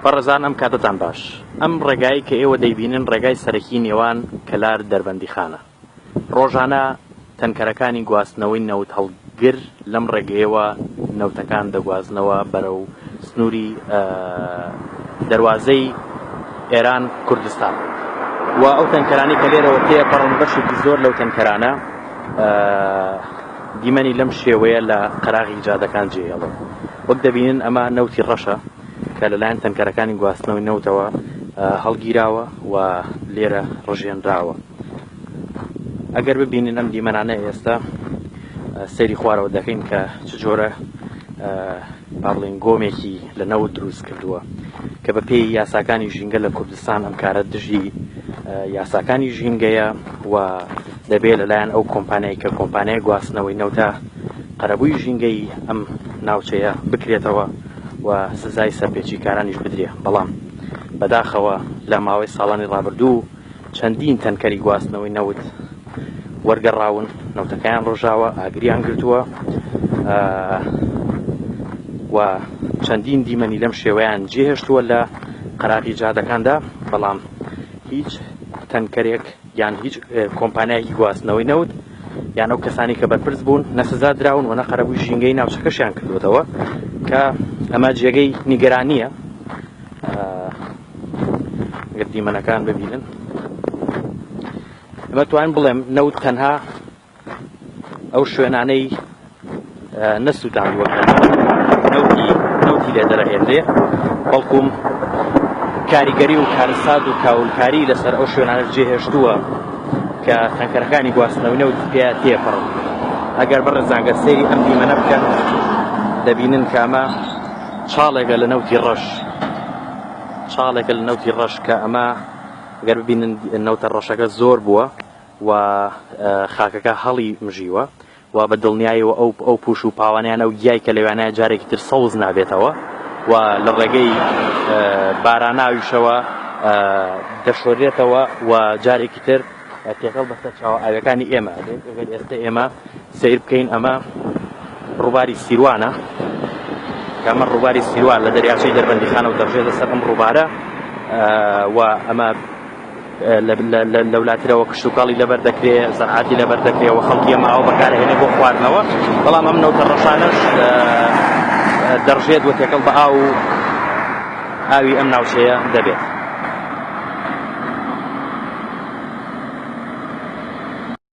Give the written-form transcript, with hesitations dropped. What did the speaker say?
بەڕێزان ئەم کاتەتان باش. ئەم ڕێگایەی کە ئێوە دەیبینن ڕێگای سەرەکی نێوان کەلار دەربەندیخانە. ڕۆژانە تەنکەرەکانی گواستنەوەی نەوتهەڵگر لەم ڕێگەیەوە نەوتەکان دەگوازنەوە بەرەو سنووری دەروازەی ئێران کوردستان و ئەو تەنکەرانەی کە لێرەوە تێپەڕن بەشێکی زۆر لەو تەنکەرانە دیمەنی لەم شێوەیە لە قەراغی جادەکان جێهێڵن. وەک دەبینن ئەمە نەوتی ڕەشە کە لەلایەن تەنکەرەکانی گواستنەوەی نەوتەوە هەڵگیراوە و لێرە ڕژێنراوە. ئەگەر ببینن ئەم دیمەنانە ئێستا سەیری خوارەوە دەکەین کە چ جۆرە با بڵێین گۆمێکی لە نەوت دروست کردووە کە بە پێی یاساکانی ژینگە لە کوردستان ئەم کارە دژی یاساکانی ژینگەیە و دەبێت لەلایەن ئەو کۆمپانیای کە کۆمپانیای گواستنەوەی نەوتە قەرەبووی ژینگەی ئەم ناوچەیە بکرێتەوە و سزای سەرپێچیکارانیش بدرێ بەڵام بەداخەوە لە ماوەی ساڵانی ڕابردوو چەندین تەنکەری گواستنەوەی نەوت وەرگەڕاون، نەوتەکەیان ڕژاوە، ئاگریان گرتووە و چەندین دیمەنی لەم شێوەیان جێهێشتووە لە قەراغی جادەکاندا، بەڵام هیچ تەنکەرێک یان هیچ کۆمپانیایەکی گواستنەوەی نەوت یان ئەو کەسانی کە بەرپرس بوون نە سزا دراون و نە قەرەبووی ژینگەی ناوچەکەشیان کردووەتەوە کە ئەمە جێگەی نیگەرانییە. گەر دیمەنەکان ببینن ئەمە توانم بڵێم نەوت تەنها ئەو شوێنانەی نەسووتاندووە نەوتی نەوتی لێ دەرەهێنرێ بەڵکوم کاریگەری و کارسات و کاولکاری لەسەر ئەو شوێنانە جێهێشتووە کە تەنکەرەکانی گواستنەوەی نەوت پێ تێپەڕن ئەگەر بەڕێزانگە سەیری ئەم دیمەنە بکەن دەبینن کە ئەمە چاڵێکە لە نەوتی ڕەش چاڵێکە لە نەوتی ڕەش کە ئەمە گەر ببینن نەوتە ڕەشەکە زۆر بووە و خاکەکە هەڵی مژیوە و بە دڵنیایەوە ئەو ئەو پوش و پاوانیان ئەو گیای کە لەوانەیە جارێکی تر سەوز نابێتەوە و لە ڕێگەی باراناویشەوە دەشۆرێتەوە و جارێکی تر تێکەڵ بە سەرچاوە ئاویەکانی ئێمە ئەبێت ئەگەر ئێستا ئێمە سەیر بکەین ئەمە ڕووباری سیروانە کە ئەمە ڕووباری سیروان لە دەریاچەی دەربەندیخانە و دەڕژێتە سەر ئەم ڕووبارە و ئەمە لەولاترەوە کشتوکاڵی لەبەر دەکرێ زەرعاتی لەبەر دەکرێ و خەڵکی ئەمە ئاو بەکارهێنێ بۆ خواردنەوە بەڵام ئەم نەوتە ڕەشانەش دەڕژێت و تێکەڵ بە ئاو و ئاوی ئەم ناوچەیە دەبێت.